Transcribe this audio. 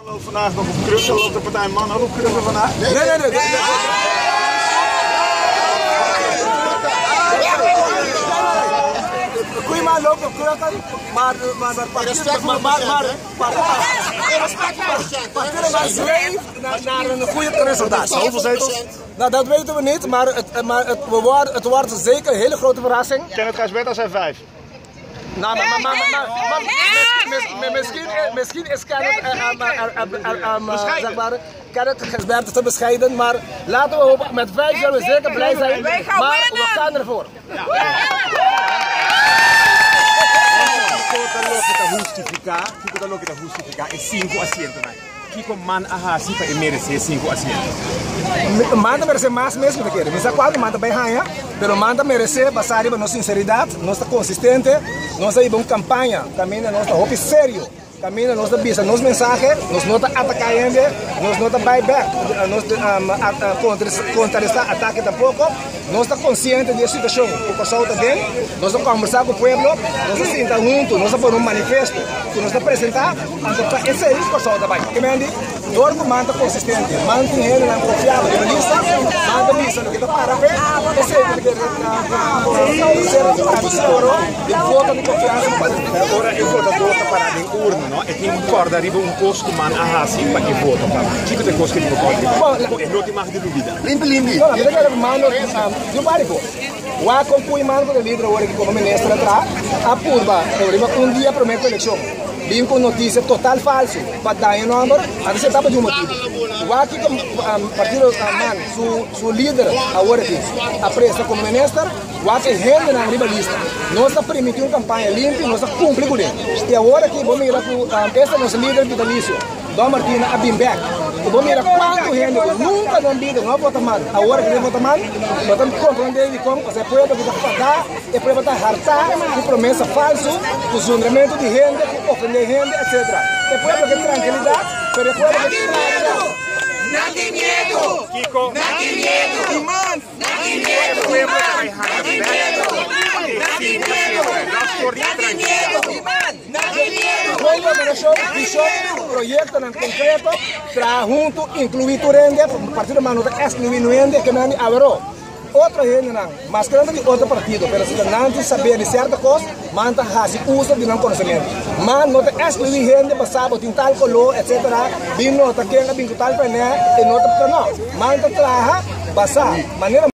Loopt vandaag nog op krukken? Loopt de partij Man ook op krukken vandaag? Nee, nee, nee. Koeiman loopt op krukken, maar maar maar maar maar maar maar zweeft naar een goede resultaat. Hoeveel zetels? Nou, dat weten we niet, maar het wordt zeker een hele grote verrassing. Kenneth Gijsbertha zijn 5. Nou, maar misschien is Kenneth, zeg maar, Kenneth Gijsbertha te bescheiden, maar laten we hopen, met 5 zullen we zeker blij zijn, maar we gaan ervoor. Kiko ta loke ta hustifiká, kiko ta loke ta hustifiká e 5 asientonan? Kiko man a hasi pa e meresé 5 asiento? Man ta meresé mas mes mi ta kere. Mi sa kuantu man ta bai haña, pero man ta meresé basá riba nos sinseridat, nos ta konsistente, nos a hiba un kampaña kaminda nos ta hopi serio, kaminda nos ta bisa nos mensahe, nos no ta ataká hende, nos no ta bai bèk, nos kontrarestá atake tampoko. Nos ta konsiente di e situashon ku Kòrsou ta den, nos ta kòmbersá ku pueblo, nos ta sinta huntu, nos ta pone un manifesto ku nos ta presentá, anto pa esei Kòrsou ta bai. Ke men di, dor ku man ta konsistente, man tin hendenan konfiabel riba lista, man ta bisa loke ta para p'e, esei ku ta kere ser oro di voto di konfiansa pa partido. Pero ora e votadó ta pará den urna, no, e tin ku kòrda riba un kos ku man a hasi pa e vota pa. Kiko ta e kos ku e tin ku kòrda riba? Ku e no tin mag di lubida. Limpi limpi. No, mi ta kere mando di un par di kos. Wak kon pui man ku ta lider awor aki komo minister a traha, a purba riba un dia prome ku elekshon bin ku notisia total falso pa daña nomber, anto esei tabata di un motibu. Wak kiko partido man su lider awor aki a presta komo minister, wak e hendenan riba lista. Nos ta primiti un kampaña limpi, nos ta kumpli kuné. I awor aki bo mira ku esta nos lider vitalisio. Don Martina a bin bek. Ku bo mira kuantu hende ku nunka nan bida no a vota mal, awor a kere vota mal, bo ta komprondé dikon, pasobra e pueblo ku ta fadá, e pueblo ta hartá ku promesa falsu, ku zundramentu di hende, ku ofendé hende, etsetera. E pueblo ke trankilidat, pero e pueblo ke traga. Kiko e pueblo ta bai haya bek e 5 asientonan? Nos por di trankilidat. Gobernacion, vision, proyectonan concreto, traha hunto, inclui tur hende, Partido man no ta exclui nu hende, ke nan di awero. Otro hendenan, maske nan ta di otro partido, pero si ta nan tin saber di cierto cos, man ta haci uso di nan conocemento. Man no ta exclui hende basá bo tin tal color, etc. Bin nota ken a bin cu tal pene, e no ta, no. Man ta traha basá manera.